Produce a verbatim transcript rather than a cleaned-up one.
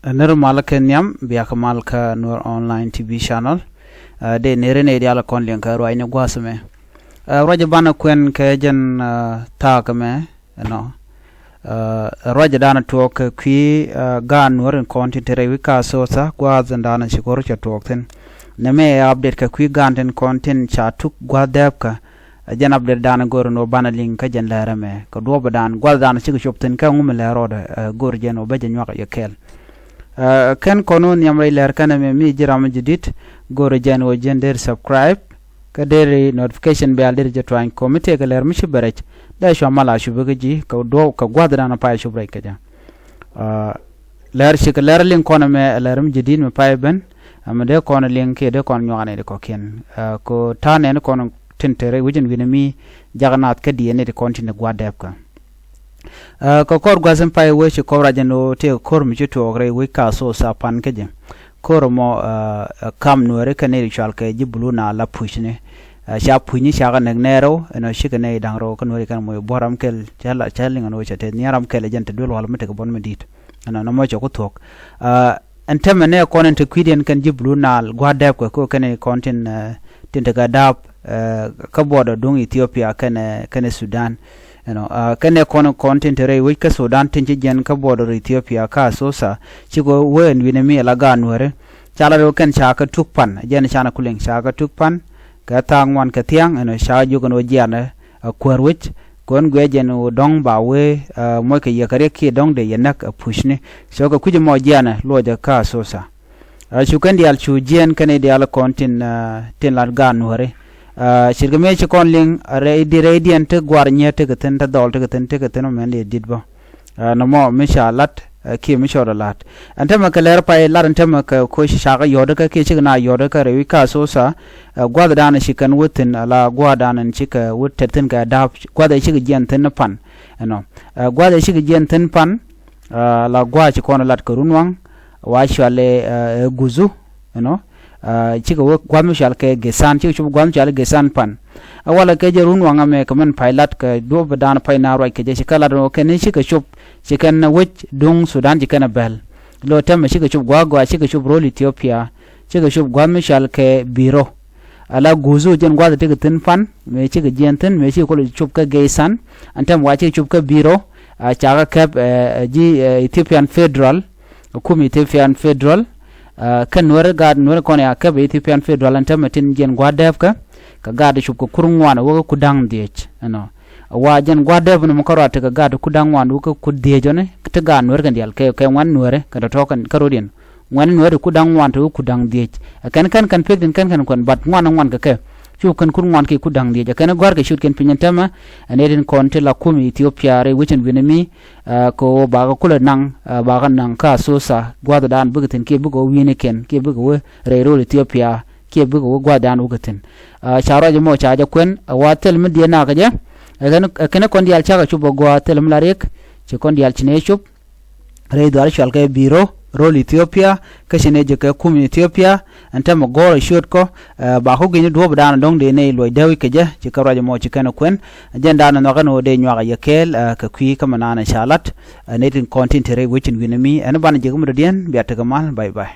Ɛ, nir mal kɛ nhiam, bia kɛ mal kä Nuer Online T V channel. Ɛ, dee nir ni dial kɔn liɛŋ kɛ ruacni gua̱a̱th mɛ. Ɛ, ruac banɛ kuɛn kɛ jɛn, ɛ, thaak mɛ, ɛnɔ. Ɛ, ruac danɛ tuɔɔk kɛ kui̱, ɛ, gaan Nuer in kɔn tin te rɛy wi̱c ka Asosa, gua̱a̱th in danɛ ci go̱r cɛ tuɔɔk thi̱n. Nɛ mɛ ɛ update kɛ kui̱ gaan tin kɔn tin ca tuk gua̱a̱th dɛɛp kä. Ɛ, jɛn update danɛ go̱r ni wä banɛ liŋ kä jɛn lɛr ɛmɛ. Kɛ duɔ̱ɔ̱p dan, gua̱a̱th danɛ cikɛ cop thi̱n kä ŋumɛ lɛr rɔɔdɛ, ɛ, go̱r jɛn wä bä jɛ nyuak yɛ kɛɛl. Ɛ, kɛn kɔn wä nhiam rɛy lɛr kɛn ɛmɛ mi ji̱ ram mi ji̱ di̱t, go̱r jɛn wä jɛn der subscribe, kä der notification bell der jɛ tuany kɔmi tëëkɛ lɛr mi ci bɛ rɛc, dee cua mal a cup kä ji̱, kɛ duɔ̱ɔ̱p kɛ gua̱a̱th danɛ pay cup rɛc kɛ jɛ. Ɛ, lɛr cikɛ lɛr liŋ kɔn ɛmɛ, ɛ lɛr mi ji̱ di̱t mi pay ben, ɛmɛ dee kɔn liŋ kiɛ dee kɔn nyuak nɛy ti kɔ̱kiɛn. Ɛ, kɛ ta̱a̱ nɛn kɔn tin te rɛy wi̱c in wi̱n mi jak naath kä diɛn nɛy ti kɔn tin te gua̱a̱th dɛɛp kä. Ɛ, kɛ kɔr gua̱th in pay wec ci kɔr ruac ɛn ɣöö tëëkɛ ko̱r mi ci tuɔɔk rɛy wec ka Asosa pan kä jɛ. Ko̱r ɛmɔ, ɛ, ɛ, kam Nuääri kɛ nɛy ti cɔal kɛ ji̱ Blue Nile la pucni. Ɛ, ca pucni cakɛ näk nɛɛrɛw, ɛnɔ cikɛ nɛy da̱ŋ rɛw kä Nuääri kɛn moc buɔ̱r ram kɛl, ca la, ca liŋ ɛn ɣöö cɛ te nhiam ram kɛl ɛ jɛn te duel wal mi tekɛ buɔ̱n mi di̱i̱t. Ɛnɔ, nɔmɔ cɛ ku thuɔ̱k. Ɛ, ɛn täämɛ nɛ kɔn in te kui̱diɛn kɛn ji̱ Blue Nile gua̱a̱th dɛɛp kɛ, kɛ kɛn kɔn tin, ɛ, tin tekɛ da̱a̱p, ɛ, kä border duŋ Ethiopia kɛnɛ, kɛnɛ Sudan. Ɛnɔ, ɛ, kɛnɛ kɔn, kɔn tin te rɛy wec kä Sudan tin ci jiɛn kä border Ethiopia kä Asosa, cikɛ wee ɛn wi̱nɛ mi ala gaat Nuääri. Ca la rɛw kɛn ca kɛ tuk pan, jɛn canɛ ku liŋ ca kɛ tuk pan, kɛ thaak ŋuan kɛ thia̱a̱ŋ, ɛnɔ, ca jiök ɛn ɣöö jianɛ, ɛ, kuäär wec, kɔn guiɛ jɛn ɣöö dɔ̱ŋ ba wee, ɛ, moc kɛ yɛ kɛ riɛk kiɛ dɔ̱ŋ dee yɛ näk, ɛ, pucni. So kɛ kui̱c ɛmɔ jianɛ luɔcɛ kä Asosa. Ɛ, cu kɛn diaal cu jiɛn kɛn i̱ diaal kɔn tin, ɛ, tin lat gaat Nuääri. Ɛ, ce̱tkɛ mëë ci kɔn liŋ, ɛ, rɛy di, rɛydiɛn ti gua̱r nyier tekɛ thi̱n, ti dhɔl tekɛ thi̱n, tekɛ thi̱n ɔ mɛn di di̱t bä. Ɛ, nɔmɔ mi ca lat, ɛ, kiɛ mi cɔɔdɛ lat. Ɛn täämɛ kɛ lɛr pay lat ɛn täämɛ kɛ koc cakɛ yɔ̱ɔ̱dä kä kiɛ cikɛ na yɔ̱ɔ̱dä kä rɛy wi̱c ka Asosa, ɛ, gua̱th danɛ ci kɛn wä thi̱n, ala gua̱th danɛ cikɛ wä tɛt thi̱n kɛ da̱a̱p, gua̱th ɛ cikɛ jiɛn thi̱n pan. Ɛnɔ. Ɛ, gua̱th ɛ cikɛ jiɛn thi̱n pan, ɛ, la gua̱a̱th ci kɔn lat kɛ run waŋ, wa cɔal ɛ, ɛ, Guzu, ɛnɔ. Ɛ, cikɛ wä gua̱th mi cɔal kɛ Gesan, cikɛ cop gua̱th mi cɔal Gesan pan. Ɛ, walɛ kɛ jɛ run waŋ ɛmɛ kɛ mɛn pay lat kɛ duɔ̱ɔ̱p dan pay na ruac kɛ jɛ ci kɛ lat ɔ kɛn cikɛ cop, ci kɛn wec duŋ Sudan ci kɛn ɛ bɛl. Lo täämɛ cikɛ cop gua̱a̱th gɔaa, cikɛ cop ro̱l Ethiopia, cikɛ cop gua̱th mi cɔal kɛ Biro. Ala Guzu jɛn gua̱th tekɛ thi̱n pan, mëë cikɛ jiɛn thi̱n, mëë cikɛ kulɛ cop kä Gesan. Ɛn täämɛ wa cikɛ cop kä Biro, ɛ, cakɛ kɛp, ɛ, ɛ, ji̱, ɛ, Ethiopian Federal, kum Ethiopian Federal, ɛ, kä Nuääri gaat Nuääri kɔn ya kɛp Ethiopian Federal, ɛn täämɛ tin jiɛn gua̱a̱th dɛɛp kä, kɛ gaat cop kɛ kur ŋuan wä kä kur da̱ŋ dhiec, ɛnɔ. Wa jɛn gua̱a̱th dɛɛp ni mɛ kärɔa tekɛ gaat kur da̱ŋ ŋuan wä kä kur dhiec ɔni, ti gaat Nuääri kɛn diaal, kɛ, kɛ ŋuan Nuääri, kɛ tɔ̱tɔ̱ kɛn, kä rɔ̱diɛn. Ŋuan in wä ti kur da̱ŋ ŋuan ti wä kur da̱ŋ dhiec. Ɛ kɛn kɛn kɛn pek tin kɛn kɛn kuɛn, but ŋuan ŋuan kɛ kɛ. Cu kɛn kur ŋuan kɛ kur da̱ŋ dhiec. Ɛ kɛn gɔ̱a̱r kɛ ciöt kɛn piny ɛn täämɛ, ɛ nɛy tin kɔn ti la kum Ethiopia rɛy wecin wi̱nɛ mi, ɛ, kɛ ɣöö bakɛ kulɛ naŋ, ɛ, bakɛ naŋ kä Asosa, gua̱a̱th dan bikɛ thi̱n kiɛ bikɛ wä wi̱nɛ kɛn, kiɛ bikɛ wä rɛy ro̱l Ethiopia, kiɛ bikɛ wä gua̱a̱th dan wä kɛ thi̱n. Ɛ, ca ruac ɛmɔ ca jɛ kuɛn, ɛ wa thil mi diɛ nak kɛ jɛ, ɛ kɛn, ɛ kɛn kɔn diaal cakɛ cop ɛ gɔaa thil mi la riɛk, ci kɔn diaal ci nɛ cop, rɛy dhuaar cɔal kɛ Biro, ro̱l Ethiopia, kä ci nɛ jɛ kɛ kum Ethiopia, ɛn täämɛ gɔ̱rä ciöt kɔ, ɛ, ba kɔ gini duɔ̱ɔ̱p dan dɔ̱ŋ dee nɛ luɔc dee wi̱c kɛ jɛ, ci kɛ ruac ɛmɔ ci kɛn ɛ kuɛn, jɛn dan ɛ nhɔakɛ ni wä dee nyuak ɛ yɛ kɛɛl, ɛ, kɛ kui̱ kä mɛ naan ɛ ca lat, ɛ, nɛ tin kɔn tin te rɛy wecin wi̱nɛ mi, ɛn banɛ jɛ kä mi dɔ̱diɛn, bia tekɛ mal, bye bye.